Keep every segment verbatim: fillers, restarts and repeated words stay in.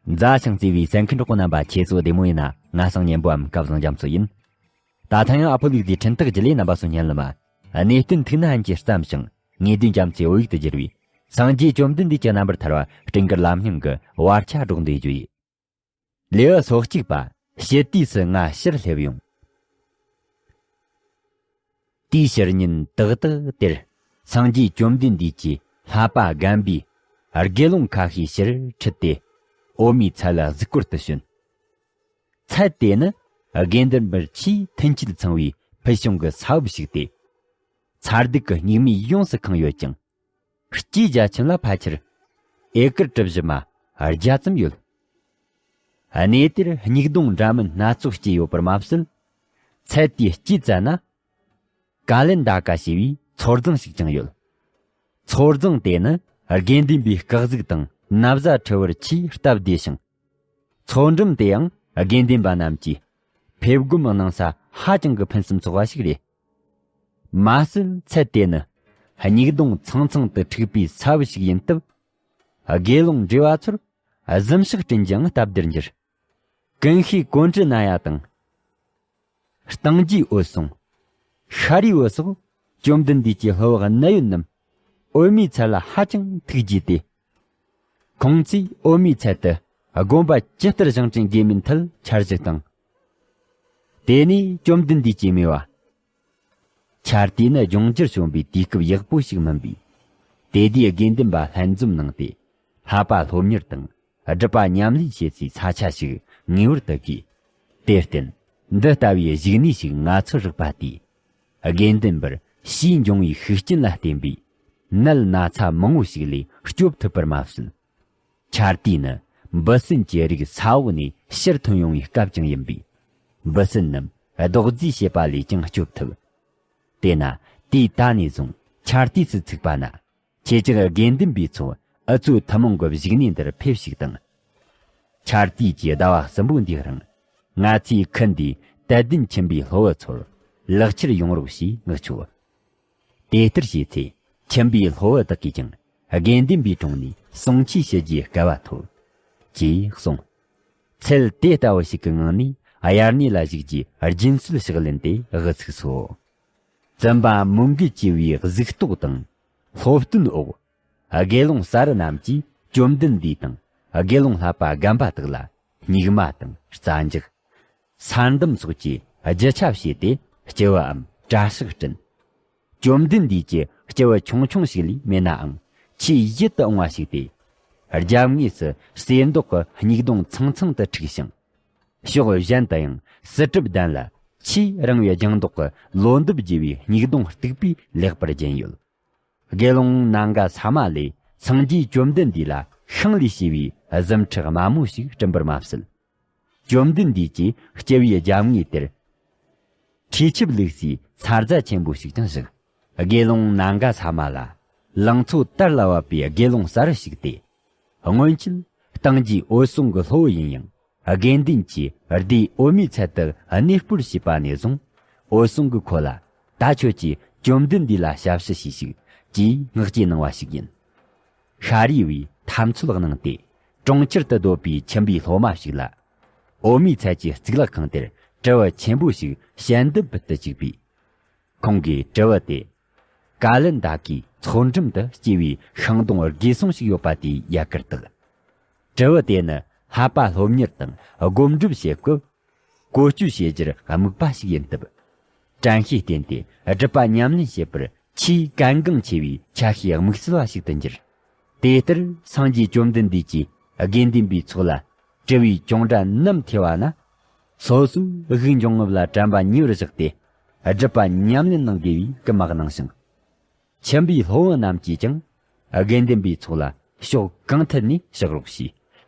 མཛའ་ཞིང་བརྩེ་བའི་གསན་མཁན་གྲོགས་པོ་རྣམ་པ། ཁྱེད་ཚོ་བདེ་མོ་ཡིན་ན། ང་སང་ཉན་པོའམ་སྐལ་བཟང་རྒྱ་མཚོ་ཡིན། ད་ཐེངས་ཡང་ཨ་ཕོ་ལུག་རྫིའི་འཕྲིན་ཐག་བརྒྱུད་ལས་རྣམ་པ་ཚོ་སྙན་ལམ། གནས་བརྟན་ཐུགས་ན་ཧན་གྱིས་བརྩམས་ཤིང་། ངེས་དོན་རྒྱ་མཚོའི་བོད་ཡིག་ཏུ་བསྒྱུར་བའི་སངས་རྒྱས་བཅོམ་ལྡན་འདས་ཀྱི་རྣམ་པར་ཐར་བ་སྤྲིན་དཀར་ལམ་རྙིང་གི་བར་ཆ་སྒྲོག་འདོན་རྒྱུ་ཡིན། ལེའུ་སོ་གཅིག་པ། ཕྱི་དུས་སུ་ང་ཕྱིར་སླེབས་ཡོང་། དེའི་ཕྱི་ཉིན་ཏག་ཏག་དེར། སངས་རྒྱས་བཅོམ་ལྡན་འདས་ཀྱིས་བསླབ་པ་རྒན་པའི་དགེ་སློང་ཁ་ཤས་ཕྱིར་ཁྲིད་དེ། འོད་མའི་ཚལ་ལ་གཟིགས་སྐོར་དུ་བྱོན། ཚལ་དེ་ནི་དགེ་འདུན་པར་ཆེས་མཐུན་རྐྱེན་ཚང་བའི་ཕུལ་བྱུང་གི་ས་བབ་ཞིག་སྟེ། མཚར་སྡུག་གི་སྙིགས་མས་ཡོངས་སུ་ཁེངས་ཡོད་ཅིང་། སྐྱེས་རྒྱ་ཁྱོན་ལ་ཕལ་ཆེར་ཨེ་ཀར་གྲུ་བཞི་མ་བརྒྱ་ཙམ་ཡོད། གནས་དེར་སྙིགས་དོང་འདྲ་མིན་སྣ་ཚོགས་སྐྱེས་ཡོད་པར་མ་ཟད། ཚལ་དེའི་དཀྱིལ་ཙམ་ན། ཀ་ལན་ད་ཀ་ཞེས་པའི་མཚོ་རྫིང་ཞིག་ཀྱང་ཡོད། མཚོ་རྫིང་དེ་ནི་དགེ་འདུན་པའི་སྐུ་གཟུགས་དང་ན་བཟའ་འཁྲུ་བར་ཆེས་སྟབས་བདེ་ཞིང་། མཚོ་འགྲམ་དེའང་དགེ་འདུན་པ་རྣམས་ཀྱིས་ཕེབས་སྒོམ་གནང་ས་ཧ་ཅང་གི་ཕུན་སུམ་ཚོགས་པ་ཞིག་རེད། མ་ཟད་ཚལ་དེ་ནི་སྙིགས་དོང་ཚང་ཚང་དུ་འཁྲུགས་པའི་ས་བབ་ཞིག་ཡིན་སྟབས། དགེ་སློང་བགྲེས་པ་ཚོར་གཟིམ་ཤག་བསྐྲུན་ཀྱང་སྟབས་བདེར་འགྱུར། ཀུན་ཤེས་ཀོན་ཀྲི་ན་ཡ་དང་། སྟེང་རྒྱས་འོད་སྲུང་། ཤཱ་རིའི་བུ་སོགས་བཅོམ་ལྡན་འདས་ཀྱི་སློབ་བུ་གནད་ཡོད་རྣམས་འོད་མའི་ཚལ་ལ་ཧ་ཅང་ཐུགས་དགྱེས་ཏེ། ཁོང་ཚོས་འོད་མའི་ཚལ་དུ་དགོན་པ་ཇི་ལྟར་བཞེངས་སྐྲུན་དགོས་མིན་ཐད་འཆར་གཞི་བཏིང་། དེ་ནས་བཅོམ་ལྡན་འདས་ཀྱིས་སྨྲས་པ། ཆར་དུས་ནི་ལྗོངས་རྒྱུར་བྱོན་པའི་དུས་སྐབས་ཡག་པོ་ཞིག་མིན་པས། དེ་དུས་དགེ་འདུན་པ་ལྷན་འཛོམས་གནང་སྟེ། བསླབ་པ་སློབ་གཉེར་དང་སྒྲུབ་པ་ཉམས་ལེན་བྱེད་སའི་ས་ཆ་ཞིག་ངེས་པར་དུ་དགོས། དེར་བརྟེན། འདི་ལྟ་བུའི་བཞུགས་གནས་ཤིག་ང་ཚོར་རག་པ་དེས། དགེ་འདུན་པར་ཕྱིའི་འབྱུང་བའི་ཤུགས་རྐྱེན་ལ་བརྟེན་པའི་ནད་ན་ཚ་མང་བོ་ཞིག་ལས་སྐྱོབ་ཐུབ་པར་མ་ཟད། ཆར་དུས་ནི་འབུ་སྲིན་གྱི་རིགས་ས་འོག་ནས་ཕྱིར་ཐོན་ཡོང་བའི་སྐབས་ཀྱང་ཡིན་པས། འབུ་སྲིན་རྣམས་རྡོག་རྫིས་བྱེད་པ་ལས་ཀྱང་སྐྱོབ་ཐུབ། དེས་ན་དུས་ད་ནས་བཟུང་ཆར་དུས་སུ་ཚུགས་པ་ན། ཁྱེད་ཅག་དགེ་འདུན་པའི་ཚོགས་འུ་ཚོའི་ཐུན་མོང་གི་བཞུགས་གནས་འདིར་ཕེབས་ཤིག་དང་། ཆར་དུས་ཀྱི་ཟླ་བ་གསུམ་པོ་འདིའི་རིང་ང་ཚོས་ཁུལ་འདིའི་དད་ལྡན་ཁྱིམ་པའི་སློབ་བུ་ཚོར་ལག་ཁྱེར་ཡོང་རོགས་ཞེས་མངགས་ཆོག། དེ་ལྟར་བྱས་ཚེ་ཁྱིམ་པའི་སློབ་བུ་དག་གིས་ཀྱང་དགེ་འདུན་པའི་དྲུང་ནས་གསུང་ཆོས་ཞུ་རྒྱུའི་སྐལ་བ་ཐོབ། ཅེས་གསུངས། ཚལ་དེ་ལྟ་བུ་ཞིག་གི་ངང་ནས་དབྱར་གནས་ལ་བཞུགས་རྒྱུའི་རྒྱུན་སྲོལ་ཕྱག་ལེན་དེ་དབུ་ཚུགས་སོ། བཙུན་པ་མོའུ་འགལ་གྱི་བུའི་གཟུགས་རྟོག་དང་སློབ་སྟོན་འོག་དགེ་སློང་གསར་རུ་རྣམས་ཀྱིས་བཅོམ་ལྡན་འདས་དང་དགེ་སློང་བསླབ་པ་རྒན་པ་དག་ལ་སྙིགས་མ་དང་རྩྭ་འཇག་ས་འདམ་སོགས་ཀྱི་རྒྱུ་ཆ་བྱས་ཏེ་སྤྱི་བོའམ་གྲྭ་ཤག་བསྐྲུན། བཅོམ་ལྡན་འདས་ཀྱི་སྤྱི་བོ་ཆུང་ཆུང་ཞིག་ལས་མེད་ནའང་ཆེས་ཡིད་དུ་འོང་བ་ཞིག་སྟེ། རྒྱབ་ངོས་སུ་གསེར་མདོག་གི་སྙིགས་དོང་ཚང་ཚང་དུ་འཁྲིགས་ཤིང་། ཕྱོགས་གཞན་དུ་ཡང་སྲིད་གྲུབ་གདན་ལ་ཆེས་རིང་བའི་ལྗང་མདོག་གི་ལོ་འདབ་རྒྱས་པའི་སྙིགས་དོང་སྟུག་པོས་ལེགས་པར་བརྒྱན་ཡོད། དགེ་སློང་ནཱ་ག་ས་མ་ལས་སངས་རྒྱས་བཅོམ་ལྡན་འདས་ལ་ཤིང་ལས་བྱས་པའི་གཟིམ་ཁྲི་དམའ་མོ་ཞིག་བསྐྲུན་པར་མ་ཟད། བཅོམ་ལྡན་འདས་ཀྱི་སྤྱི་བོའི་རྒྱབ་ངོས་དེར་ཁྲུས་ཆབ་བླུགས་སའི་ཚ་རྫ་ཆེན་པོ་ཞིག་ཀྱང་བཞག། དགེ་སློང་ནཱ་ག་ས་མ་ལ་ལང་ཚོ་དར་ལ་བབས་པའི་དགེ་སློང་གསར་བུ་ཞིག་སྟེ། སྔོན་ཆད་སྟེང་རྒྱས་འོད་སྲུང་གི་སློབ་བུ་ཡིན་ཡང་། དགེ་འདུན་གྱིས་སྡེ་འོད་མའི་ཚལ་དུ་གནས་སྤོར་བྱས་པ་ནས་བཟུང་། འོད་སྲུང་གིས་ཁོ་ལ་ད་ཁྱོད་ཀྱིས་བཅོམ་ལྡན་འདས་ལ་ཞབས་ཕྱི་བྱོས་ཤིག་ཅེས་མངགས་སྐྱེལ་གནང་བ་ཞིག་ཡིན། ཤཱ་རིའི་བུས་ཐབས་འཚོལ་གནང་སྟེ། གྲོང་ཁྱེར་དུ་སྡོད་པའི་ཁྱིམ་པའི་སློབ་མ་ཞིག་ལ། འོད་མའི་ཚལ་གྱི་གཙུག་ལག་ཁང་དེར་དྲིལ་བུ་ཆེན་པོ་ཞིག་ཞལ་འདེབས་ཕུལ་དུ་བཅུག་པས། ཁོང་གིས་དྲིལ་བུ་དེ། ཀ་ལན་ད་ཀའི་མཚོ་འགྲམ་དུ་སྐྱེས་པའི་ཤིང་སྡོང་རྒས་སོང་ཞིག་ཡོད་པ་དེའི་ཡལ་གར་བཏགས། དྲིལ་བུ་དེ་ནི་བསླབ་པ་སློབ་གཉེར་དང་སྒོམ་སྒྲུབ་བྱེད་སྐབས། བཀོལ་སྤྱོད་བྱེད་རྒྱུར་དམིགས་པ་ཞིག་ཡིན་སྟབས། དྲན་ཤེས་བསྟེན་ཏེ་སྒྲུབ་པ་ཉམས་ལེན་བྱེད་པར་ཆེས་གལ་འགངས་ཆེ་བའི་ཆ་ཤས་དམིགས་བསལ་བ་ཞིག་ཏུ་འགྱུར། དེ་ལྟར་སངས་རྒྱས་བཅོམ་ལྡན་འདས་ཀྱིས་དགེ་འདུན་པའི་ཚོགས་ལ་དྲིལ་བུའི་ཅོང་སྒྲ་ནམ་ཐོས་པ་ན། སོ་སོའི་དབུགས་འབྱུང་རྔུབ་ལ་དྲན་པ་ཉེ་བར་བཞག་སྟེ། སྒྲུབ་པ་ཉམས་ལེན་གནང་དགོས་པའི་སྐུལ་མ་གནང་ཞིང་། ཁྱིམ་པའི་སློབ་བུ་རྣམས་ཀྱིས་ཀྱང་དགེ་འདུན་པའི་ཚོགས་ལ་ཕྱོགས་གང་ཐད་ནས་ཕྱག་རོགས་བྱས།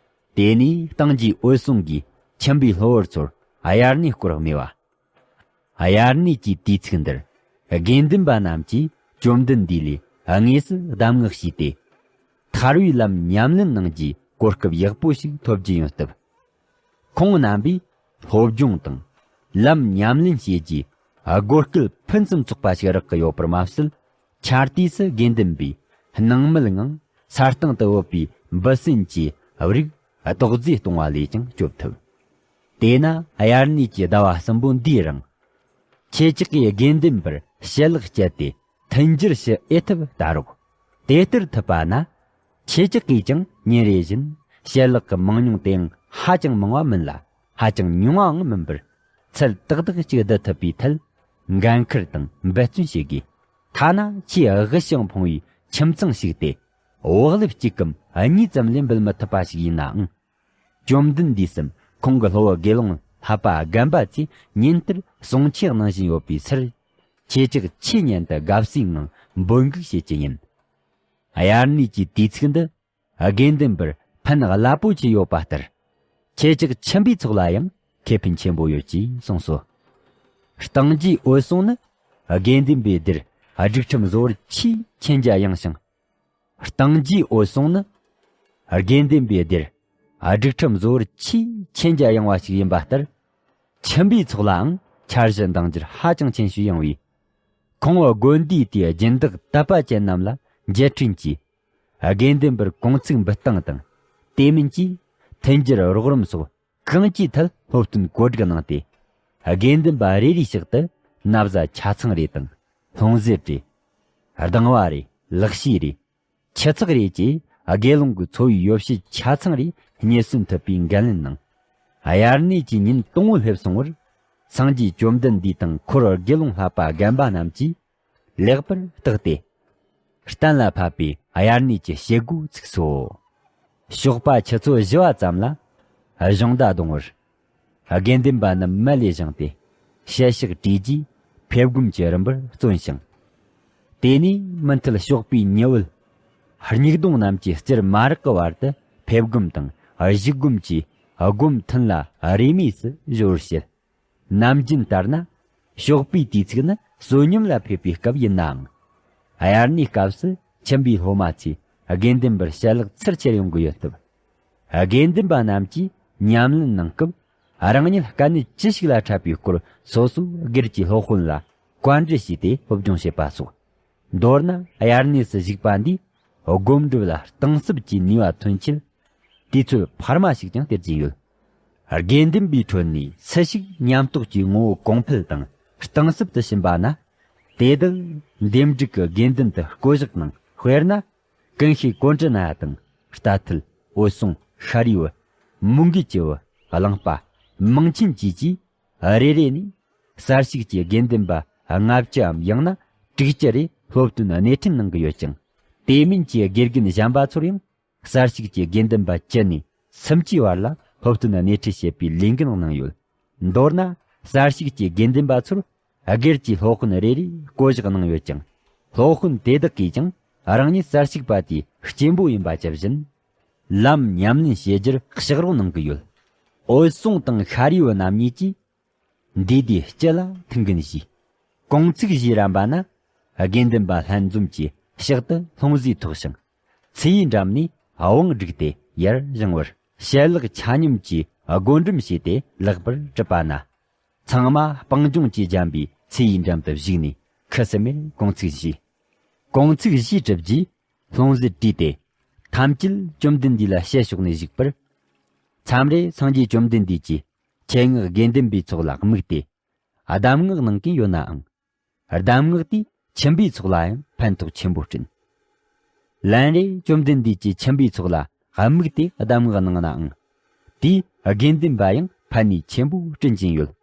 དེ་ནས་སྟེང་རྒྱས་འོད་སྲུང་གིས་ཁྱིམ་པའི་སློབ་བུ་ཚོར་དབྱར་གནས་སྐོར་སྨྲས་པ། དབྱར་གནས་ཀྱི་དུས་ཚིགས་འདིར་དགེ་འདུན་པ་རྣམས་ཀྱིས་བཅོམ་ལྡན་འདས་ལས་དངོས་སུ་གདམས་ངག་བྱས་ཏེ། ཐར་བའི་ལམ་ཉམས་ལེན་གནང་རྒྱུའི་གོ་སྐབས་ཡག་པོ་ཞིག་ཐོབ་རྒྱུ་ཡིན་སྟབས། ཁོང་རྣམ་པས་སློབ་སྦྱོང་དང་ལམ་ཉམས་ལེན་བྱེད་རྒྱུའི་སྒོ་སྐལ་ཕུན་སུམ་ཚོགས་པ་ཞིག་རག་གི་ཡོད་པར་མ་ཟད། ཆར་དུས་སུ་དགེ་འདུན་པའི་སྣང་མེད་ངང་ས་སྟེང་དུ་བུད་པའི་འབུ་སྲིན་གྱི་རིགས་ རྡོག་རྫིས་གཏོང་བ་ལས་ཀྱང་སྐྱོབ་ཐུབ། དེས་ན་དབྱར་གནས་ཀྱི་ཟླ་བ་གསུམ་པོ་འདིའི་རིང་། ཁྱེད་ཅག་གིས་དགེ་འདུན་པར་ཞལ་ལག་སྤྱད་དེ་མཐུན་འགྱུར་ཞུ་ཨེ་ཐུབ་ལྟ་རོགས། དེ་ལྟར་ཐུབ་པ་ན། ཁྱེད་ཅག་གིས་ཀྱང་ཉིན་རེ་བཞིན་ཞལ་ལག་གི་མང་ཉུང་དེའང་ཧ་ཅང་མང་བ་མིན་ལ། ཧ་ཅང་ཉུང་བའང་མིན་པར། ཚད་ཏག་ཏག་ཅིག་བསྡུ་ཐུབ་པའི་ཐད་འགན་འཁུར་དང་འབད་བརྩོན་བྱེད་དགོས། ཐ་ན་ཆེས་དབུལ་ཞིང་ཕོངས་པའི་ཁྱིམ་ཚང་ཞིག་སྟེ། བག་ལེབ་གཅིག་གམ་གཉིས་ཙམ་ལས་འབུལ་མི་ཐུབ་པ་ཞིག་ཡིན་ནའང་། བཅོམ་ལྡན་འདས་སམ་ཁོང་གི་སློབ་བུ་དགེ་སློང་ལྷ་པ་རྒན་པ་ཚོས་ཉིན་ལྟར་གསུང་ཆོས་གནང་བཞིན་ཡོད་པའི་ཚུལ། ཁྱེད་ཅག་ཆོས་ཉན་དུ་དགའ་བསུའི་ངང་འབོད་འགུག་བྱེད་ཀྱི་ཡིན། དབྱར་གནས་ཀྱི་དུས་ཚིགས་འདི་དགེ་འདུན་པར་ཕན་རླབས་པོ་ཆེ་ཡོད་པ་ལྟར། ཁྱེད་ཅག་ཁྱིམ་པའི་ཚོགས་ལ་ཡང་ཁེ་ཕན་ཆེན་པོ་ཡོད་ཅེས་གསུངས་སོ། སྟེང་རྒྱས་འོད་སྲུང་ནི་དགེ་འདུན་པའི་སྡེར་སྒྲིག་ཁྲིམས་བཟོ་བར་ཆེས་མཁྱེན་རྒྱ་ཡངས་ཤིང་། སྟེང་རྒྱས་འོད་སྲུང་ནི་དགེ་འདུན་པའི་སྡེར་སྒྲིག་ཁྲིམས་བཟོ་བར་ཆེས་མཁྱེན་རྒྱ་ཡངས་པ་ཞིག་ཡིན་པ་ལྟར། ཁྱིམ་པའི་ཚོགས་ལའང་འཆར་གཞི་འདིང་རྒྱུར་ཧ་ཅང་མཁྱེན་ཤེས་ཡངས་པས། ཁོང་བོ་དགོན་སྡེའི་དེའི་སྦྱིན་བདག་དད་པ་ཅན་རྣམས་ལ་མཇལ་འཕྲད་ཀྱིས། དགེ་འདུན་པར་གུང་ཚིགས་འབུལ་སྟངས་དང་། དེ་མིན་གྱིས་མཐུན་འགྱུར་རོགས་རམ་སོགས་གང་ཅིའི་ཐད་སློབ་སྟོན་བཀོད་སྒྲིག་གནང་སྟེ། དགེ་འདུན་པ་རེ་རེའི་ཕྱག་ཏུ་ན་བཟའ་ཆ་ཚང་རེ་དང་། ལྷུང་བཟེད་རེ། གདིང་བ་རེ། ལག་ཤེས་རེ། ཁྱུ་ཚོགས་རེ་བཅས་དགེ་སློང་གི་འཚོ་བའི་ཡོ་བྱད་ཆ་ཚང་རེ་རྙེད་སོན་ཐུབ་པའི་འགན་ལེན་གནང་། དབྱར་གནས་ཀྱི་ཉིན་དང་པོ་སླེབས་སོང་བར། སངས་རྒྱས་བཅོམ་ལྡན་འདས་དང་འཁོར་དགེ་སློང་ལྷ་པ་རྒན་པ་རྣམས་ཀྱིས་ལེགས་པར་བརྟགས་ཏེ། གཏན་ལ་ཕབ་པའི་དབྱར་གནས་ཀྱི་བྱེད་སྒོ་ཚུགས་སོ། ཞོགས་པ་ཆུ་ཚོད་བཞི་པ་ཙམ་ལ་གཞོང་བརྡ་གཏོང་བར། དགེ་འདུན་པ་རྣམས་མལ་ལས་བཞེངས་ཏེ། ཞལ་ཕྱག་བྲིས་རྗེས་ཕེབས་སྒོམ་གྱི་རིམ་པར་བརྩོན་ཞིང་། དེ་ནས་མུ་མཐུད་ཞོགས་པའི་ཉི་འོད་སྙིགས་གདོང་རྣམས་ཀྱི་རྩེར་མ་རེག་གི་བར་དུ་ཕེབས་སྒོམ་དང་གཞུག་སྒོམ་གྱི་སྒོམ་ཐུན་ལ་རེས་མོས་སུ་གཞོལ་བར་བྱེད། ནམ་རྒྱུན་ལྟར་ན་ཞོགས་པའི་དུས་ཚིགས་ནི་བསོད་སྙོམས་ལ་ཕེབས་པའི་སྐབས་ཡིན་ནའང་། དབྱར་གནས་སྐབས་སུ་ཁྱིམ་པའི་སློབ་མ་ཚོས་དགེ་འདུན་པར་ཞལ་ལག་ཚུར་ཁྱེར་ཡོང་གི་ཡོད་སྟབས། དགེ་འདུན་པ་རྣམས་ཀྱིས་ཉམས་ལེན་གནང་སྐབས། རང་ཉིད་དཀའ་གནད་ཅི་ཞིག་ལ་འཕྲད་པའི་སྐོར་སོ་སོའི་སྒེར་གྱི་སློབ་དཔོན་ལ་བཀའ་འདྲི་བྱས་ཏེ་སློབ་སྦྱོང་བྱེད་པ་སོགས། མདོར་ན་དབྱར་གནས་སུ་བཞུགས་པ་འདིས་སྒོམ་སྒྲུབ་ལ་གཏིང་ཟབ་ཀྱི་ནུས་པ་ཐོན་ཆེད། དུས་ཚོད་འཕར་མ་ཞིག་ཀྱང་སྟེར་གྱིན་ཡོད། དགེ་འདུན་པའི་ཁྲོད་ནས་སུ་ཞིག་ཉམས་རྟོགས་ཀྱི་ངོ་བོ་གོང་འཕེལ་དང་གཏིང་ཟབ་ཏུ་ཕྱིན་པ་ན། དེ་དག་འདེམས་སྒྲུག་གི་དགེ་འདུན་དུ་བསྐོ་གཞག་གནང་། དཔེར་ན། ཀུན་ཤེས་ཀོ་ཎྜི་ནྱ་དང་། རྟ་ཐུལ། འོད་སྲུང་། ཤཱ་རིའི་བུ། མོའུ་འགལ་གྱི་བུ། གླང་པ། མིང་ཆེན་བཅས་ཀྱིས་རེ་རེ་ནས་གསར་ཞུགས་ཀྱི་དགེ་འདུན་པ་ལྔ་བཅུའམ་ཡང་ན་དྲུག་ཅུ་རེ་སློབ་སྟོན་སྣེ་ཁྲིད་གནང་གི་ཡོད་ཅིང་། དེ་མིན་གྱི་དགེ་རྒན་གཞན་པ་ཚོར་ཡང་གསར་ཞུགས་ཀྱི་དགེ་འདུན་པ་བཅུ་ནས་སུམ་ཅུའི་བར་ལ་སློབ་སྟོན་སྣེ་ཁྲིད་བྱེད་པའི་ལས་འགན་གནང་ཡོད། མདོར་ན་གསར་ཞུགས་ཀྱི་དགེ་འདུན་པ་ཚོར་སྒེར་གྱི་སློབ་དཔོན་རེ་རེས་བསྐོ་གཞག་གནང་ཡོད་ཅིང་། སློབ་དཔོན་དེ་དག་གིས་ཀྱང་རང་ཉིད་གསར་ཞུགས་པ་དེའི་གཅེན་པོ་ཡིན་པ་ཇི་བཞིན། ལམ་ཉམས་ལེན་བྱེད་རྒྱུར་ཕྱག་རོགས་གནང་གི་ཡོད། འོད་སྲུང་དང་ཤཱ་རིའི་བུ་རྣམ་གཉིས་ཀྱིས་འདས་དུས་སྤྱི་ལ་ཐུགས་འགན་བཞེས། གུང་ཚིགས་བཞེས་རན་པ་ན། དགེ་འདུན་པ་ལྷན་འཛོམས་ཀྱིས་ཕྱག་ཏུ་ལྷུང་བཟེད་ཐོགས་ཤིང་། ཚེ་ཡི་འགྲམ་ནས་དབང་བསྒྲིགས་ཏེ་ཡར་བཞེངས་པར། ཞལ་ལག་ཆ་སྙོམས་ཀྱིས་སྒོམ་སྒྲུབ་བྱས་ཏེ་ལེགས་པར་གྲུབ་པ་ན། ཚང་མ་སྤང་ལྗོངས་ཀྱིས་བརྒྱན་པའི་ཚེ་ཡི་འགྲམ་དུ་བཞུགས་ནས་ཁུ་སིམ་མེར་གུང་ཚིགས་བཞེས། གུང་ཚིགས་བཞེས་གྲུབ་རྗེས་ལྷུང་བཟེད་བྲིས་ཏེ། ཐམས་ཅད་བཅོམ་ལྡན་འདས་ལ་ཞལ་ཕྱོགས་ནས་བཞུགས་པར། མཚམས་རེ་སངས་རྒྱས་བཅོམ་ལྡན་འདས་ཀྱིས་ཆེད་མངགས་དགེ་འདུན་པའི་ཚོགས་ལ་དམིགས་ཏེ། གདམས་ངག་གནང་གིན་ཡོད་ནའང་། གདམས་ངག་དེས་ཁྱིམ་པའི་ཚོགས་ལ་ཡང་ཕན་ཐོགས་ཆེན་པོ་བསྐྲུན། ལན་རེ་བཅོམ་ལྡན་འདས་ཀྱིས་ཁྱིམ་པའི་ཚོགས་ལ་དམིགས་ཏེ་གདམས་ངག་གནང་ནའང་། དེས་དགེ་འདུན་པ་ཡང་ཕན་ནུས་ཆེན་པོ་བསྐྲུན་གྱིན་ཡོད།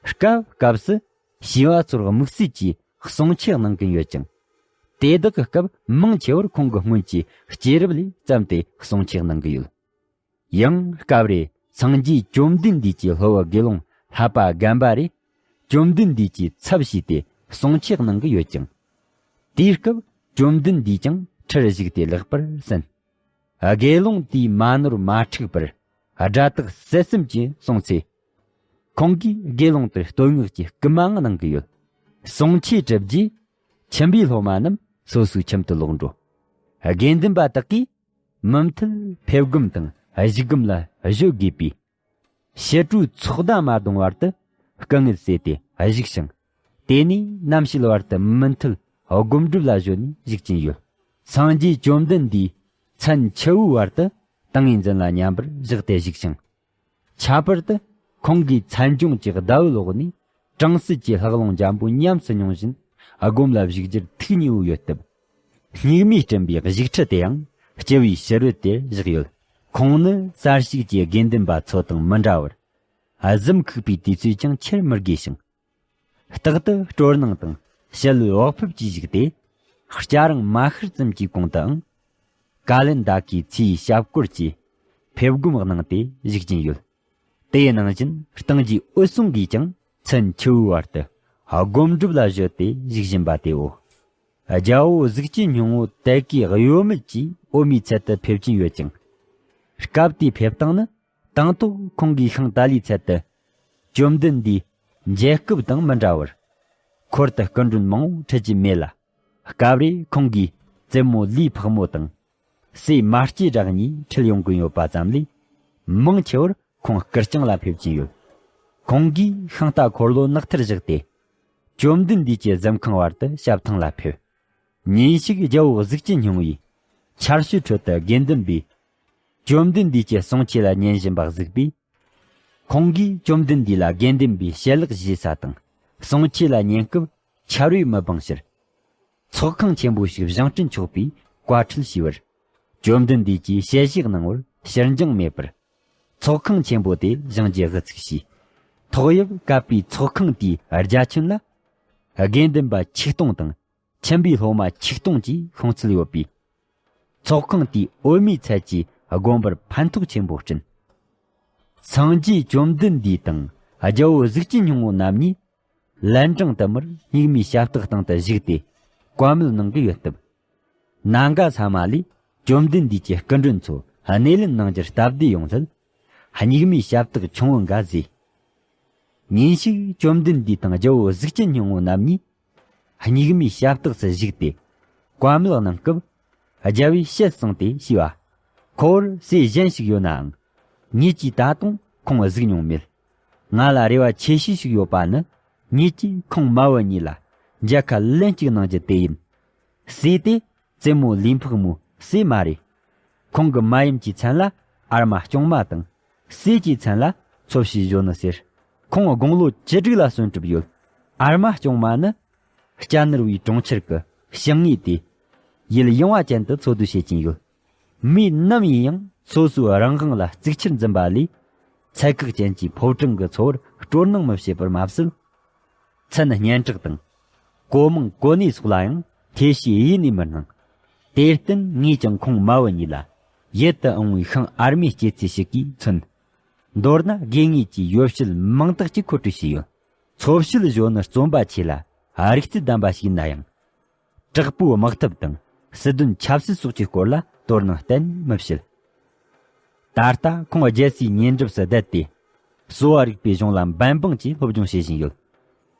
སྐབས་སྐབས་སུ་བྱིས་པ་ཚོར་དམིགས་བསལ་གྱིས་གསུང་ཆོས་གནང་གིན་ཡོད་ཅིང་། དེ་དག་གི་སྐབས་མང་ཆེ་བར་ཁོང་གི་སྔོན་གྱི་སྐྱེས་རབས་ལས་བརྩམས་ཏེ་གསུང་ཆོས་གནང་གི་ཡོད། ཡང་སྐབས་རེ་སངས་རྒྱས་བཅོམ་ལྡན་འདས་ཀྱི་སློབ་བུ་དགེ་སློང་ལྷ་པ་རྒན་པ་རེ་བཅོམ་ལྡན་འདས་ཀྱི་ཚབ་བྱས་ཏེ་གསུང་ཆོས་གནང་གི་ཡོད་ཅིང་། དེའི་སྐབས་བཅོམ་ལྡན་འདས་ཀྱང་ཁྲིར་བཞུགས་ཏེ་ལེགས་པར་གསན། དགེ་སློང་དེས་མ་ནོར་མ་འཁྲུགས་པར་སྒྲ་དག་གསལ་གསུམ་གྱིས་གསུངས་ཚེ། ཁོང་གིས་དགེ་སློང་དེར་བསྟོད་བསྔགས་ཀྱི་སྐུལ་མའང་གནང་གི་ཡོད། གསུང་ཆོས་གྲུབ་རྗེས་ཁྱིམ་པའི་སློབ་མ་རྣམས་སོ་སོའི་ཁྱིམ་དུ་ལོག་འགྲོ། དགེ་འདུན་པ་དག་གིས་མུ་མཐུད་ཕེབས་སྒོམ་དང་གཞུག་སྒོམ་ལ་གཞོལ་དགོས་པས། ཕྱི་དྲོའི་ཚོགས་གདན་མ་གཏོང་བར་དུ་སྐུ་ངལ་སེལ་ཏེ་བཞུགས་ཤིང་། དེ་ནས་ནམ་ཕྱེད་བར་དུ་མུ་མཐུད་སྒོམ་སྒྲུབ་ལ་གཞོལ་ནས་བཞུགས་ཀྱིན་ཡོད། སངས་རྒྱས་བཅོམ་ལྡན་འདས་མཚན་ཕྱི་པོའི་བར་དུ་ ཏིང་ངེ་འཛིན་ལ་མཉམ་པར་བཞག་སྟེ་བཞུགས་ཤིང་། ཁྱད་པར་དུ་ཁོང་གིས་མཚན་ལྗོངས་ཀྱི་ཟླ་འོད་འོག་ནས་དྲང་སྲིད་ཀྱི་ལྷགས་རླུང་འཇམ་པོ་ཉམས་སུ་མྱོང་བཞིན་སྒོམ་ལ་བཞུགས་རྒྱུར་ཐུགས་མཉེས་པོ་ཡོད་སྟབས། སྙིགས་མས་བསྐྲུན་པའི་བཞུགས་ཁྲི་དེའང་སྤྱི་བོའི་ཕྱི་རོལ་དུ་བཞག་ཡོད། ཁོང་ནི་གསར་ཞུགས་ཀྱི་དགེ་འདུན་པ་ཚོ་དང་མི་འདྲ་བར། གཟིམ་ཁུག་པའི་དུས་ཚོད་ཀྱང་ཆེར་མི་དགོས་ཤིང་། རྟག་ཏུ་སྤྲོ་སྣང་དང་ཞལ་འོད་བག་ཕེབས་ཀྱིས་བཞུགས་ཏེ། སྐྱ་རེངས་མ་ཤར་ཙམ་གྱི་གོང་དུའང་། ཀ་ལན་ད་ཀའི་ཚེའི་ཞབས་སྐོར་གྱི་ཕེབས་སྒོམ་གནང་སྟེ་བཞུགས་ཀྱིན་ཡོད། དེའི་ནང་བཞིན་སྟེང་རྒྱས་འོད་སྲུང་གིས་ཀྱང་མཚན་ཆུ་བོའི་བར་དུ་སྒོམ་སྒྲུབ་ལ་གཞོལ་ཏེ་བཞུགས་བཞིན་པ་དེའོ། རྒྱལ་པོ་གཟུགས་ཅན་སྙིང་པོ་དད་གུས་གཡོ་མེད་ཀྱིས་འོད་མའི་ཚལ་དུ་ཕེབས་ཀྱིན་ཡོད་ཅིང་། སྐབས་དེའི་ཕེབས་སྟངས་ནི། དང་ཐོག་ཁོང་གིས་ཤིང་ཏཱ་ལའི་ཚལ་དུ། བཅོམ་ལྡན་འདས་མཇལ་སྐབས་དང་མི་འདྲ་བར། འཁོར་དུ་སྐུ་མགྲོན་མང་པོ་ཁྲིད་ཀྱི་མེད་ལ། སྐབས་རེ་ཁོང་གིས་བཙུན་མོ་ལུས་འཕགས་མོ་དང་། སྲས་མ་སྐྱེས་དགྲ་གཉིས་ཁྲིད་ཡོང་གིན་ཡོད་པ་ཙམ་ལས། མང་ཆེ་བར་ཁོང་སྐུ་རྐྱང་ལ་ཕེབས་ཀྱིན་ཡོད། ཁོང་གིས་ཤིང་རྟ་འཁོར་ལོ་ནགས་མཐར་བཞག་སྟེ། བཅོམ་ལྡན་འདས་ཀྱི་གཟིམ་ཁང་བར་དུ་ཞབས་ཐང་ལ་ཕེབས། ཉིན་ཞིག་རྒྱལ་པོ་གཟུགས་ཅན་སྙིང་པོས། ཆར་ཞོད་ཁྲོད་དུ་དགེ་འདུན་པས། བཅོམ་ལྡན་འདས་ཀྱི་གསུང་ཆོས་ལ་ཉན་བཞིན་པ་གཟིགས་པས། ཁོང་གིས་བཅོམ་ལྡན་འདས་ལ་དགེ་འདུན་པའི་ཞལ་ལག་བཞེས་ས་དང་གསུང་ཆོས་ལ་ཉན་སྐབས་ཆར་པས་མི་སྦངས་ཕྱིར། ཚོགས་ཁང་ཆེན་པོ་ཞིག་བཞེངས་སྐྲུན་ཆོག་པའི་བཀའ་ཁྲིད་ཞུས་པར། བཅོམ་ལྡན་འདས་ཀྱིས་ཞལ་བཞེས་གནང་བར་ཕྱིར་འགྱངས་མེད་པར། ཚོགས་ཁང་ཆེན་པོ་དེ་བཞེངས་རྒྱུའི་དབུ་ཚུགས་བྱས། ཐོག་གཡབ་བཀབ་པའི་ཚོགས་ཁང་དེའི་རྒྱ་ཁྱོན་ལ། དགེ་འདུན་པ་ཆིག་སྟོང་དང་ཁྱིམ་པའི་སློབ་མ་ཆིག་སྟོང་བཅས་ཤོང་ཚུལ་ཡོད་པས། ཚོགས་ཁང་དེའི་འོད་མའི་ཚལ་གྱི་དགོན་པར་ཕན་ཐོགས་ཆེན་པོ་བསྐྲུན། སངས་རྒྱས་བཅོམ་ལྡན་འདས་དང་རྒྱལ་པོ་གཟུགས་ཅན་སྙིང་པོ་རྣམ་གཉིས། ལན་གྲངས་དུ་མར་སྙིགས་མའི་ཞབས་སྟེགས་སྟེང་དུ་བཞུགས་ཏེ། བཀའ་མོལ་གནང་གི་ཡོད་སྟབས། ནམ་མཁའ་ས་མ་ལས་བཅོམ་ལྡན་འདས་ཀྱི་སྐུ་མགྲོན་ཚོ་སྣེ་ལེན་གནང་རྒྱུར་སྟབས་བདེ་ཡོང་སླད། སྙིགས་མའི་ཞབས་སྟེགས་ཆུང་ངུ་འགའ་བཟོས། ཉིན་ཞིག་བཅོམ་ལྡན་འདས་དང་རྒྱལ་པོ་གཟུགས་ཅན་སྙིང་པོ་རྣམ་གཉིས། སྙིགས་མའི་ཞབས་སྟེགས་སུ་བཞུགས་ཏེ། བཀའ་མོལ་གནང་སྐབས། རྒྱལ་པོས་ཞལ་གསུངས་ཏེ་ཞུས་པ། ཁོ་བོར་སྲས་གཞན་ཞིག་ཡོད་ནའང་། ངེད་ཀྱིས་ད་དུང་ཁོང་གཟིགས་མྱོང་མེད། ང་ལ་རེ་བ་ཆེ་ཤོས་ཤིག་ཡོད་པ་ནི། ངེད་ཀྱིས་ཁོང་མ་བུ་གཉིས་ལ་མཇལ་ཁ་ལན་གཅིག་གནང་རྒྱུ་དེ་ཡིན། སྲས་དེ་བཙུན་མོ་ལུས་འཕགས་མོའི་སྲས་མ་རེད། ཁོང་གི་མ་ཡུམ་གྱི་མཚན་ལ་ཨར་མ་སྐྱོང་མ་དང་། སྲས་ཀྱི་མཚན་ལ་ཚོ་བྱིའུ་གཞོན་ནུ་ཟེར། ཁོང་དགུང་ལོ་བཅུ་དྲུག་ལ་སོན་གྲུབ་ཡོད། ཨར་མ་སྐྱོང་མ་ནི། སྐྱ་ནུར་བའི་གྲོང་ཁྱེར་གྱི་ཞིང་ངོས་དེ། ཡུལ་ཡངས་པ་ཅན་དུ་འཚོ་སྡོད་བྱེད་ཀྱིན་ཡོད། མི་ནམ་ཡིན་ཡང་སོ་སོའི་རང་དབང་ལ་གཙིགས་ཆེར་འཛིན་པ་ལས། ཚད་བཀག་ཅན་གྱི་ཕོ་བྲང་གི་འཚོ་བར་སྤྲོ་སྣང་མི་བྱེད་པར་མ་ཟད། མཚན་སྙན་གྲགས་དང་། གོ་མིང་གོ་གནས་སོགས་ལ་ཡང་ཐེ་བྱུས་ཡེ་ནས་མི་སྣང་། དེར་བརྟེན་ངས་ཀྱང་ཁོང་མ་བུ་གཉིས་ལ་ཡིད་དུ་འོང་བའི་ཤིང་ཨར་མའི་སྐྱེད་ཚལ་ཞིག་གིས་མཚོན། མདོར་ན་དགོས་ངེས་ཀྱི་ཡོ་བྱད་མང་དག་ཅིག་མཁོ་སྤྲོད་བྱས་ཡོད། འཚོ་བྱེད་གཞོན་ནུ་བརྩོན་པ་ཆེ་ལ་རིག་རྩལ་ལྡན་པ་ཞིག་ཡིན་ན་ཡང་། དྲག་པོའི་དམག་འཐབ་དང་སྲིད་དོན་ཆབ་སྲིད་སོགས་ཀྱི་སྐོར་ལ་དོ་སྣང་གཏན་མི་བྱེད། ད་ལྟ་ཁོང་རྒྱལ་སའི་ཉེ་འགྲམ་དུ་བསྡད་དེ། གསོ་བ་རིག་པའི་གཞུང་ལ་འབད་འབུངས་ཀྱིས་སློབ་སྦྱོང་བྱེད་བཞིན་ཡོད།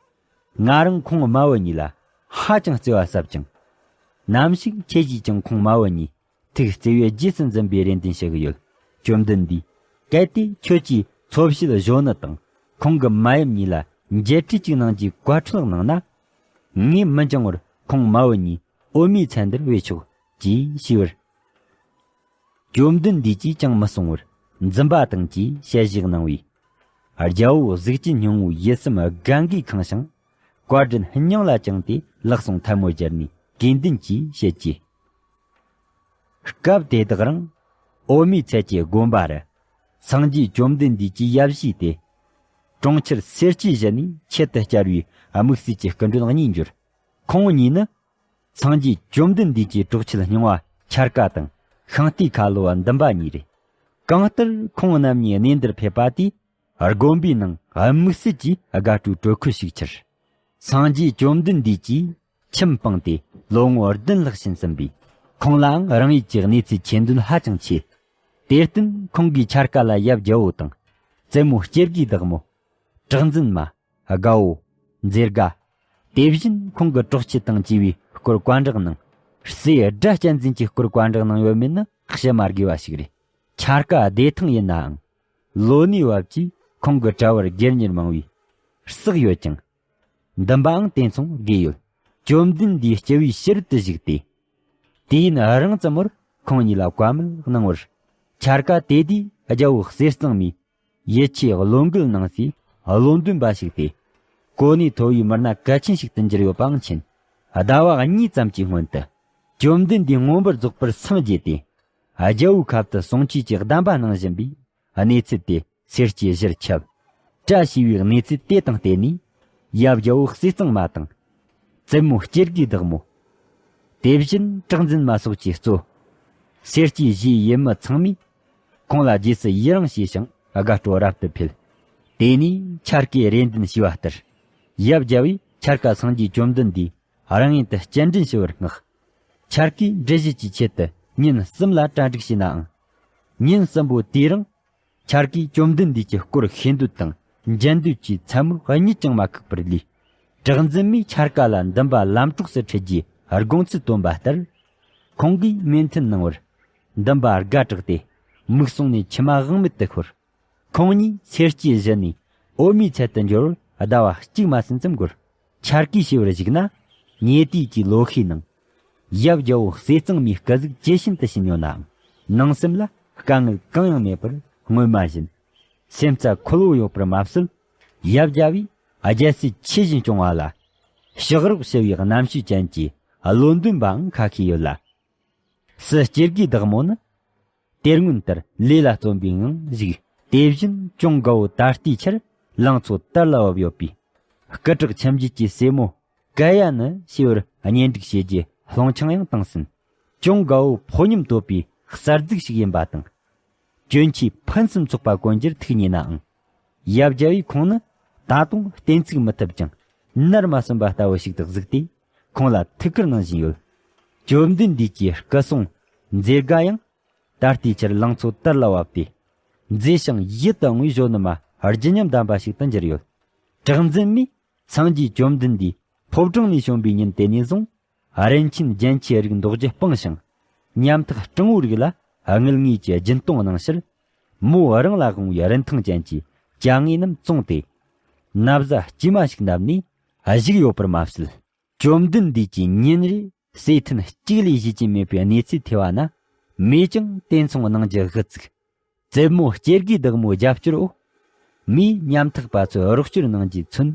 ང་རང་ཁོང་མ་བུ་གཉིས་ལ་ཧ་ཅང་བརྩེ་བ་ཟབ་ཅིང་། ནམ་ཞིག་ཁྱེད་ཀྱིས་ཀྱང་ཁོང་མ་བུ་གཉིས་ཐུགས་བརྩེ་བས་རྗེས་སུ་འཛིན་པའི་རེ་འདུན་ཞུ་གི་ཡོད། བཅོམ་ལྡན་འདས། གལ་ཏེ་ཁྱོད་ཀྱིས་འཚོ་བྱེད་གཞོན་ནུ་དང་ཁོང་གི་མ་ཡུམ་གཉིས་ལ་མཇལ་འཕྲད་ཅིག་གནང་རྒྱུའི་བཀའ་འཁྲོལ་གནང་ན། ངས་མི་འགྱང་བར་ཁོང་མ་བུ་གཉིས་འོད་མའི་ཚལ་འདིར་བོས་ཆོག་ཅེས་ཞུས་པར། བཅོམ་ལྡན་འདས་ཀྱིས་ཀྱང་མི་གསུང་བར་འཛུམ་པ་དང་བཅས་ཞལ་བཞེས་གནང་བས། རྒྱལ་པོ་གཟུགས་ཅན་སྙིང་པོའི་ཡིད་སེམས་དགའ་འགུས་ཁེངས་ཤིང་། བཀའ་དྲིན་སྙིང་ལ་བཅངས་ཏེ་ལག་ཟུང་ཐལ་མོ་སྦྱར་ནས་དགོས་འདུན་གྱིས་བཤད་ཀྱི། སྐབས་དེ་དག་རིང་། འོད་མའི་ཚལ་གྱི་དགོན་པ་རུ། སངས་རྒྱས་བཅོམ་ལྡན་འདས་ཀྱི་ཡབ་གཞིས་ཏེ། གྲོང་ཁྱེར་སེར་སྐྱའི་གཞི་ནས་ཆེད་དུ་བཅར་བའི་དམིགས་བསལ་གྱི་སྐུ་མགྲོན་གཉིས་འབྱོར། ཁོང་གཉིས་ནི། སངས་རྒྱས་བཅོམ་ལྡན་འདས་ཀྱི་གྲོགས་མཆེད་རྙིང་བ་འཆར་ཀ་དང་ཤིང་རྟའི་ཁ་ལོ་བ་འདུན་པ་གཉིས་རེད། གང་ལྟར་ཁོང་རྣམ་གཉིས་གནས་འདིར་ཕེབས་པ་དེས་དགོན་པའི་ནང་དམིགས་བསལ་གྱི་དགའ་སྤྲོའི་དྲོད་ཁོལ་ཞིག་འཁྱེར། སངས་རྒྱས་བཅོམ་ལྡན་འདས་ཀྱིས་ཁྱིམ་སྤངས་ཏེ་ལོ་ངོ་བདུན་ལྷག་ཕྱིན་ཟིན་པས། ཁོང་ལའང་རང་ཡུལ་གྱི་གནས་ཚུལ་མཁྱེན་འདོད་ཧ་ཅང་ཆེ། དེར་བརྟེན་ཁོང་གིས་འཆར་ཀ་ལ་ཡབ་རྒྱལ་པོ་དང་། བཙུན་མོ་སྐྱེ་དགུའི་བདག་མོ། གྲགས་འཛིན་མ། དགའ་བོ། མཛེས་དགའ། དེ་བཞིན་ཁོང་གི་གྲོགས་མཆེད་དང་བཅས་པའི་སྐོར་བཀའ་འདྲི་གནང་། སྲས་སྒྲ་གཅན་འཛིན་གྱི་སྐོར་བཀའ་འདྲི་གནང་ཡོད་མེད་ནི་བཤད་མ་དགོས་པ་ཞིག་རེད། འཆར་ཀ་བདེ་ཐང་ཡིན་ནའང་། ལོ་ནའི་བབ་ཀྱིས་ཁོང་གི་གྲྭ་བར་སྒེར་གཉེར་མང་བས་བསགས་ཡོད་ཅིང་། འདུན་པའང་དེ་མཚུངས་དགོས་ཡོད། བཅོམ་ལྡན་འདས་སྤྱི་བོའི་ཕྱི་རོལ་དུ་བཞུགས་ཏེ། དུས་ཡུན་རིང་ཙམ་བར་ཁོང་གཉིས་ལ་བཀའ་མོལ་གནང་བར། འཆར་ཀ་དེ་དུས་རྒྱལ་པོ་ཟས་གཙང་མས་ཡིད་ཆེས་བློ་འགུལ་གནང་སའི་བློ་འདོན་པ་ཞིག་སྟེ། གོ་གནས་མཐོ་བའི་མི་སྣ་གལ་ཆེན་ཞིག་ཏུ་འགྱུར་ཡོད་པའང་མཁྱེན། ཟླ་བ་གཉིས་ཙམ་གྱི་སྔོན་དུ་བཅོམ་ལྡན་འདས་མངོན་པར་རྫོགས་པར་སངས་རྒྱས་ཏེ། རྒྱལ་པོའི་ཁབ་ཏུ་གསུང་ཆོས་ཀྱི་གདམས་པ་གནང་བཞིན་པའི་གནས་ཚུལ་དེ་སེར་སྐྱའི་གཞིར་ཁྱབ། བཀྲ་ཤིས་པའི་གནས་ཚུལ་དེ་དང་བསྟུན་ནས། ཡབ་རྒྱལ་པོ་ཟས་གཙང་མ་དང་། བཙུན་མོ་སྐྱེ་དགུའི་བདག་མོ། དེ་བཞིན་གྲགས་འཛིན་མ་སོགས་ཀྱིས་གཙོས། སེར་སྐྱའི་གཞིའི་ཡུལ་མི་ཚང་མས་ཁོང་ལ་རྗེས་སུ་ཡི་རང་བྱས་ཤིང་དགའ་སྤྲོ་རབ་ཏུ་འཕེལ། དེ་ནས་འཆར་ཀས་རེ་འདུན་ཞུས་པ་ལྟར། ཡབ་རྒྱལ་པོས་འཆར་ཀ་སངས་རྒྱས་བཅོམ་ལྡན་འདས་རང་ཡུལ་དུ་སྤྱན་འདྲེན་ཞུ་བར་མངགས། འཆར་ཀས་འགྲུལ་བཞུད་ཀྱི་ཆེད་དུ་ཉིན་གསུམ་ལ་གྲ་སྒྲིག་བྱས་ནའང་། ཉིན་གསུམ་པོ་དེའི་རིང་། འཆར་ཀས་བཅོམ་ལྡན་འདས་ཀྱི་སྐོར་ཤེས་འདོད་དང་མཇལ་འདོད་ཀྱི་མཚན་མོར་གཉིད་ཀྱང་མ་ཁུག་པར་ལུས། གྲགས་འཛིན་མས་འཆར་ཀ་ལ་འདུན་པ་ལམ་གྲོགས་སུ་ཁྲིད་རྒྱུའི་དགོངས་ཚུལ་བཏོན་པ་ལྟར། ཁོང་གིས་མོས་མཐུན་གནང་བར། འདུན་པ་དགའ་དྲགས་ཏེ་མིག་ཟུང་ནས་མཆི་མ་དབང་མེད་དུ་ཤོར། ཁོང་གཉིས་སེར་སྐྱའི་གཞི་ནས་འོད་མའི་ཚལ་དུ་འབྱོར་བར་ཟླ་བ་གཅིག་མ་ཟིན་ཙམ་འགོར། འཆར་ཀས་ཞུ་བར་གཞིགས་ན། ཉེ་དུས་ཀྱི་ལོ་ཤས་ནང་། ཡབ་རྒྱལ་པོ་ཟས་གཙང་མའི་སྐུ་གཟུགས་ཇེ་ཞན་དུ་ཕྱིན་ཡོད་ནའང་། ནང་སེམས་ལ་དཀའ་ངལ་གང་ཡང་མེད་པར་སྔོན་མ་བཞིན། སེམས་རྩ་འཁོལ་པོ་ཡོད་པར་མ་ཟད། ཡབ་རྒྱལ་པོས་རྒྱལ་སྲིད་ཆེ་བཞིན་སྐྱོང་བ་ལ། ཕྱག་རོགས་ཞུ་བའི་རྣམ་ཤེས་ཅན་གྱི་བློ་འདོན་པའང་ཁ་ཤས་ཡོད་ལ། སྲས་སྐྱེ་དགུའི་བདག་མོ་ནི། དེ་སྔོན་ལྟར་ལས་ལ་བརྩོན་པའི་ངང་བཞུགས། དེ་བཞིན་གཅུང་དགའ་བོ་ད་ལྟའི་ཆར་ལང་ཚོ་དར་ལ་བབས་ཡོད་པའི། སྐུ་དྲག་ཁྱིམ་རྒྱུད་ཀྱི་སྲས་མོ་ཀ་ཡ་ནི་ཞེས་པར་གཉེན་སྒྲིག་བྱེད་རྒྱུ་སློང་ཆང་ཡང་བཏང་ཟིན། གཅུང་དགའ་བོ་ཕོ་ཉམས་དོད་པའི་གསར་འཛུགས་ཤིག་ཡིན་པ་དང་། གྱོན་ཆས་ཕུན་སུམ་ཚོགས་པ་གོན་རྒྱུར་ཐུགས་མཉེས་ནའང་། ཡབ་རྒྱལ་པོས་ཁོང་ནི་ད་དུང་གཏན་ཚུགས་མི་ཐུབ་ཅིང་ནར་མ་སོན་པ་ལྟ་བུ་ཞིག་ཏུ་གཟིགས་ཏེ། ཁོང་ལ་ཐུགས་ཁུར་གནང་བཞིན་ཡོད། བཅོམ་ལྡན་འདས་ཀྱི་སྐུ་སྲུང་མཛེས་དགའ་ཡང་། ད་ལྟའི་ཆར་ལང་ཚོ་དར་ལ་བབས་ཏེ། མཛེས་ཤིང་ཡིད་དུ་འོང་བའི་གཞོན་ནུ་མ་བརྗིད་ཉམས་ལྡན་པ་ཞིག་ཏུ་འགྱུར་ཡོད། གྲགས་འཛིན་མས་སངས་རྒྱས་བཅོམ་ལྡན་འདས་ཕོ་བྲང་ནས་བྱོན་པའི་ཉིན་དེ་ནས་བཟུང་། རིན་ཆེན་རྒྱན་ཆའི་རིགས་འདོགས་རྒྱུ་སྤངས་ཤིང་། ཉམ་ཐག་སྤྲང་བོའི་རིགས་ལ་དངུལ་དངོས་ཀྱི་སྦྱིན་གཏོང་གནང་ཕྱིར། མོ་རང་ལ་དབང་བའི་རིན་ཐང་ཅན་གྱི་ཅ་དངོས་རྣམས་བཙོངས་ཏེ། ན་བཟའ་དཀྱུས་མ་ཞིག་མནབས་ནས་བཞུགས་ཡོད་པར་མ་ཟད། བཅོམ་ལྡན་འདས་ཀྱིས་ཉིན་རེ་ཟས་ཐུན་གཅིག་ལས་བཞེས་ཀྱི་མེད་པའི་གནས་ཚུལ་ཐོས་པ་ན། མོས་ཀྱང་དེ་མཚུངས་གནང་རྒྱུ་དགུ་བཙུགས། བཙུན་མོ་སྐྱེ་དགུའི་བདག་མོའི་རྒྱབ་སྐྱོར་འོག། མིས་ཉམ་ཐག་པ་ཚོའི་རོགས་སྐྱོར་གནང་རྒྱུའི་ཚུན།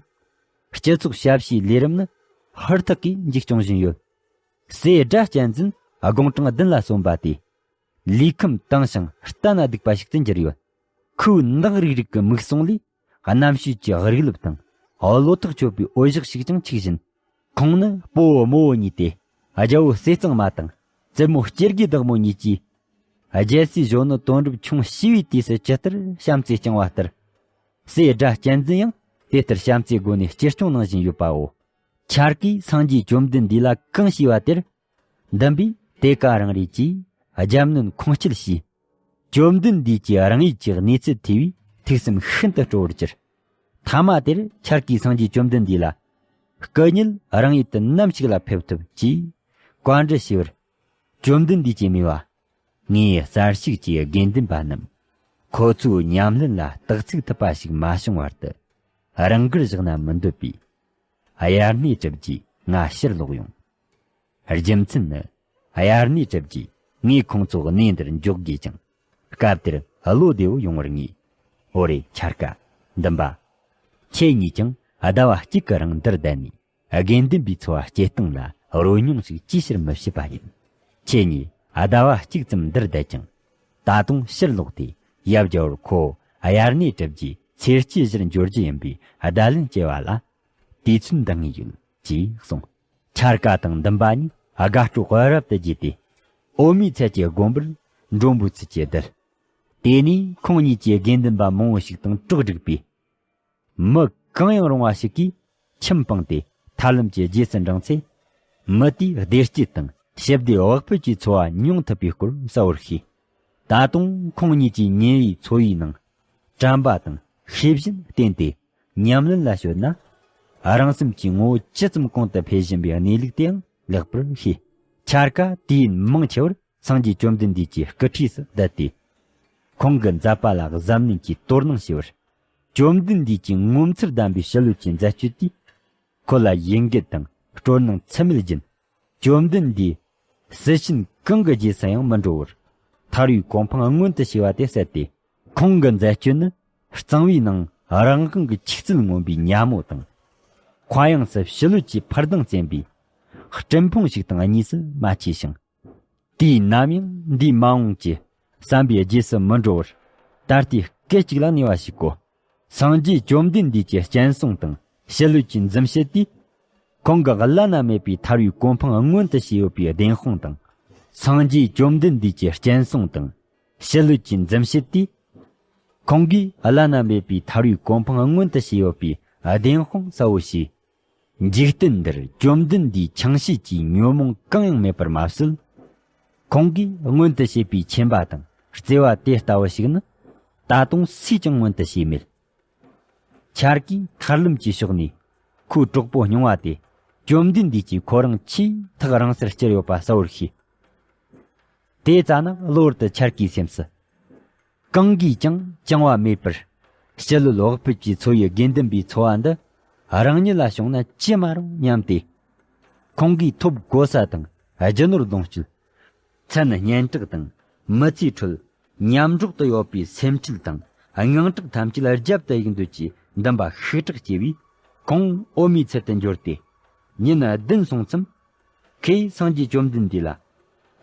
སྤྱི་ཚོགས་ཞབས་ཞུའི་ལས་རིམ་ནི་ཧུར་ཐག་གིས་མཇུག་སྐྱོང་བཞིན་ཡོད། སྲས་སྒྲ་གཅན་འཛིན་དགུང་གྲངས་བདུན་ལ་སོན་པ་དེ། ལུས་ཁམས་དྭངས་ཤིང་ལྟ་ན་སྡུག་པ་ཞིག་ཏུ་གྱུར་ཡོད། ཁོའི་མདངས་རིག་རིག་གི་མིག་ཟུང་ལས། རྣམ་ཤེས་ཀྱི་རིག་རླབས་དང་། བློ་ཐག་ཆོད་པའི་འོད་ཞགས་ཤིག་ཀྱང་འཁྱུག་བཞིན། ཁོང་ནི་སྤོ་བོ་རྨོ་བོ་གཉིས་ཏེ། རྒྱལ་པོ་ཟས་གཙང་མ་དང་། བཙུན་མོ་སྐྱེ་དགུའི་བདག་མོ་གཉིས་ཀྱིས། རྒྱལ་སྲས་གཞོན་ནུ་དོན་གྲུབ་ཆུང་བྱིས་པའི་དུས་སུ་ཇི་ལྟར་བྱམས་བརྩེས་བསྐྱངས་པ་ལྟར། སྲས་སྒྲ་གཅན་འཛིན་ཡང་དེ་ལྟར་བྱམས་བརྩེའི་སྒོ་ནས་གཅེས་སྐྱོང་གནང་བཞིན་ཡོད་པའོ། འཆར་ཀས་སངས་རྒྱས་བཅོམ་ལྡན་འདས་ལ་གང་ཞུས་པ་དེར། འདུན་པས་དེ་ཀ་རང་རེད་ཅེས་རྒྱབ་གནོན་ཁུངས་སྐྱེལ་བྱས། བཅོམ་ལྡན་འདས་ཀྱིས་རང་ཡུལ་གྱི་གནས་ཚུལ་ཐོས་པས་ཐུགས་སེམས་ཤིན་ཏུ་སྤྲོ་བར་གྱུར། ཐ་མ་དེར་འཆར་ཀས་སངས་རྒྱས་བཅོམ་ལྡན་འདས་ལ། སྐུ་ཉིད་རང་ཡུལ་དུ་ནམ་ཞིག་ལ་ཕེབས་ཐུབ་ཅེས་བཀའ་འདྲི་ཞུས་པར། བཅོམ་ལྡན་འདས་ཀྱིས་སྨྲས་པ། ངས་གསར་ཞུགས་ཀྱི་དགེ་འདུན་པ་རྣམས། ཁོ་ཚོའི་ཉམས་ལེན་ལ་དག་ཚིག་ཐུབ་པ་ཞིག་མ་བྱུང་བར་དུ། རང་དགར་བཞག་ན་མི་འདོད་པས། དབྱར་གནས་གྲུབ་རྗེས་ང་ཕྱིར་ལོག་ཡོང་། རྒྱུ་མཚན་ནི། དབྱར་གནས་གྲུབ་རྗེས་ངས་ཁོང་ཚོ་གནས་འདིར་འཇོག་དགོས་ཀྱང་། སྐབས་དེར་བློ་བདེ་བོ་ཡོང་བར་ངེས། འོ་རེ་འཆར་ཀ། འདུན་པ། ཁྱེད་གཉིས་ཀྱང་ཟླ་བ་གཅིག་གི་རིང་འདིར་བསྡད་ནས། དགེ་འདུན་པའི་འཚོ་བ་སྐྱེལ་སྟངས་ལ་རོལ་མྱོང་ཞིག་ཅིའི་ཕྱིར་མི་བྱེད་པ་ཡིན། ཁྱེད་གཉིས་ཟླ་བ་གཅིག་ཙམ་འདིར་བསྡད་ཀྱང་། ད་དུང་ཕྱིར་ལོག་སྟེ་ཡབ་རྒྱལ་པོར་ཁོ་དབྱར་གནས་གྲུབ་རྗེས་སེར་སྐྱའི་གཞིར་འབྱོར་རྒྱུ་ཡིན་པའི་བརྡ་ལན་སྐྱེལ་བ་ལ་དུས་ཚོད་འདང་ངེས་ཡོད་ཅེས་གསུངས། འཆར་ཀ་དང་འདུན་པ་གཉིས་དགའ་སྤྲོ་རབ་ཏུ་རྒྱས་ཏེ། འོད་མའི་ཚལ་གྱི་དགོན་པར་མགྲོན་པོའི་ཚུལ་གྱིས་བསྡད། དེ་ནས་ཁོང་གཉིས་ཀྱིས་དགེ་འདུན་པ་མང་བོ་ཞིག་དང་གྲོགས་བསྒྲིགས་པས། མི་གང་ཡང་རུང་བ་ཞིག་གིས་ཁྱིམ་སྤངས་ཏེ་ཐར་ལམ་གྱི་རྗེས་སུ་འབྲངས་ཚེ། མི་དེས་བདེ་སྐྱིད་དང་ཞི་བདེ་བག་ཕེབས་ཀྱི་འཚོ་བ་མྱོང་ཐུབ་པའི་སྐོར་གསལ་བོར་ཤེས། ད་དུང་ཁོང་གཉིས་ཀྱིས་ཉིན་རེའི་འཚོ་བའི་ནང་དྲན་པ་དང་ཤེས་བཞིན་བསྟེན་ཏེ་ཉམས་ལེན་ལ་གཞོལ་ན། རང་སེམས་ཀྱི་ངོ་བོ་ཇི་ཙམ་གོང་དུ་འཕེལ་བཞིན་པའི་གནས་ལུགས་དེའང་ལེགས་པར་ཤེས། འཆར་ཀ་དུས་ཡུན་མང་ཆེ་བར་སངས་རྒྱས་བཅོམ་ལྡན་འདས་ཀྱི་སྐུ་འཁྲིས་སུ་བསྡད་དེ། ཁོང་གི་མཛད་པ་ལ་གཟབ་ནན་གྱིས་དོ་སྣང་བྱས་པར། བཅོམ་ལྡན་འདས་ཀྱི་ངོ་མཚར་ལྡན་པའི་ཞི་ལྷོད་ཀྱི་མཛད་སྤྱོད་དེས། ཁོ་ལ་ཡིད་འགུལ་དང་སྤྲོ་སྣང་ཚད་མེད་སྦྱིན། བཅོམ་ལྡན་འདས་སྲིད་ཞེན་གང་གི་རྗེས་སུ་ཡང་མི་འགྲོ་བར། ཐར་བའི་གོ་འཕང་མངོན་དུ་བྱས་པ་དེ་གསལ་ཏེ། ཁོང་གི་མཛད་སྤྱོད་ནི་གཙང་བོའི་ནང་རང་དབང་གི་ཆིག་རྩུབ་མངོན་པའི་ཉ་མོ་དང་། མཁའ་དབྱིངས་སུ་ཞི་ལྷོད་ཀྱི་འཕར་ལྡིང་བཙན་པོའི་སྤྲིན་ཕུང་ཞིག་དང་གཉིས་སུ་མ་མཆིས་ཤིང་། དུས་ནམ་ཡང་འདས་མ་འོངས་ཀྱི་བསམ་པའི་རྗེས་སུ་མི་འགྲོ་བར། ད་ལྟའི་སྐད་ཅིག་ལ་གནས་པ་ཞིག་གོ། སངས་རྒྱས་བཅོམ་ལྡན་འདས་ཀྱི་སྤྱན་ཟུང་དང་ཞི་ལྷོད་ཀྱི་འཛུམ་ཞལ་དེས། ཁོང་གི་བླ་ན་མེད་པའི་ཐར་བའི་གོ་འཕང་མངོན་དུ་བྱས་ཡོད་པའི་བདེན་དཔང་དང་། སངས་རྒྱས་བཅོམ་ལྡན་འདས་ཀྱི་སྤྱན་ཟུང་དང་ཞི་ལྷོད་ཀྱི་འཛུམ་ཞལ་དེས། ཁོང་གིས་བླ་ན་མེད་པའི་ཐར་བའི་གོ་འཕང་མངོན་དུ་བྱས་ཡོད་པའི་བདེན་དཔང་གསལ་བོ་བྱས། འཇིག་རྟེན་འདིར་བཅོམ་ལྡན་འདས་ཆང་བྱེད་ཀྱི་ཉོན་མོངས་གང་ཡང་མེད་པར་མ་ཟད། ཁོང་གིས་མངོན་དུ་བྱས་པའི་མཁྱེན་པ་དང་བརྩེ་བ་དེ་ལྟ་བུ་ཞིག་ནི། ད་དུང་སུས་ཀྱང་མངོན་དུ་བྱས་མེད། ཆར་གྱིས་ཐར་ལམ་གྱི་ཕྱོགས་ནས་ཁོའི་གྲོགས་པོ་རྙིང་བ་དེ་བཅོམ་ལྡན་འདས་ཀྱིས་ཁོ་རང་ཆེས་ཐག་རིང་སར་བསྐྱུར་ཡོད་པ་གསལ་བོར་ཤེས། དེ་ཙ་ན་གློ་བུར་དུ་ཆར་གྱི་སེམས་སུ། གང་གིས་ཀྱང་བཅིང་བ་མེད་པར་ཞི་ལྷོད་བག་ཕེབས་ཀྱིས་འཚོ་བའི་དགེ་འདུན་པའི་འཚོ་བ་འདི་རང་ཉིད་ལ་བྱུང་ན་ཅི་མ་རུང་སྙམ་སྟེ། ཁོང་གིས་ཐོབ་གོ་ས་དང་རྒྱུ་ནོར་ལོངས་སྤྱོད། མཚན་སྙན་གྲགས་དང་མི་ཚེའི་ཁྲོད་མཉམ་འགྲོགས་སུ་ཡོད་པའི་སེམས་ཁྲལ་དང་དངངས་སྐྲག་ཐམས་ཅད་རྒྱབ་ཏུ་གཡུག་འདོད་ཀྱི་འདུན་པ་ཤུགས་དྲག་སྐྱེ་བས། ཁོང་འོ་མའི་ཚལ་དུ་འབྱོར་ཏེ། ཉིན་བདུན་སོང་ཙམ། ཁོས་སངས་རྒྱས་བཅོམ་ལྡན་འདས་ལ།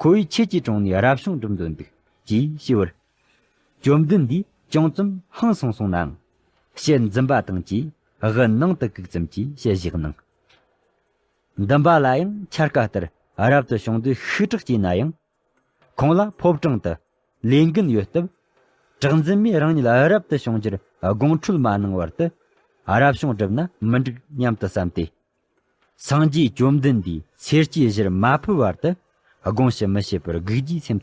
ཁོ་བོས་ཁྱེད་ཀྱི་དྲུང་ནས་རབ་བྱུང་སྒྲུབ་འདོད་འདུག་ཅེས་ཞུས་པར། བཅོམ་ལྡན་འདས་ཅུང་ཙམ་ཧང་སངས་སོང་ནའང་། ཞལ་འཛུམ་པ་དང་བཅས་དབུ་ནང་དུ་བཀུག་ཙམ་གྱིས་ཞལ་བཞེས་གནང་། འདུན་པ་ལ་ཡང་འཆར་ཀ་ལྟར་རབ་ཏུ་བྱུང་དུས་ཤུགས་དྲག་སྐྱེས་ན་ཡང་། ཁོང་ལ་ཕོ་བྲང་དུ་ལས་འགན་ཡོད་སྟབས། གྲགས་འཛིན་མས་རང་ཉིད་རབ་ཏུ་བྱུང་རྒྱུར་དགོངས་འཁྲོལ་མ་གནང་བར་དུ། རབ་བྱུང་བསྒྲུབས་ན་མི་འགྲིག་སྙམ་དུ་བསམས་ཏེ། སངས་རྒྱས་བཅོམ་ལྡན་འདས་སེར་སྐྱའི་གཞིར་མ་ཕུལ་བར་དུ་དགོངས་ཞིབ་མི་བྱེད་པར་སྒུག་རྒྱུའི་སེམས་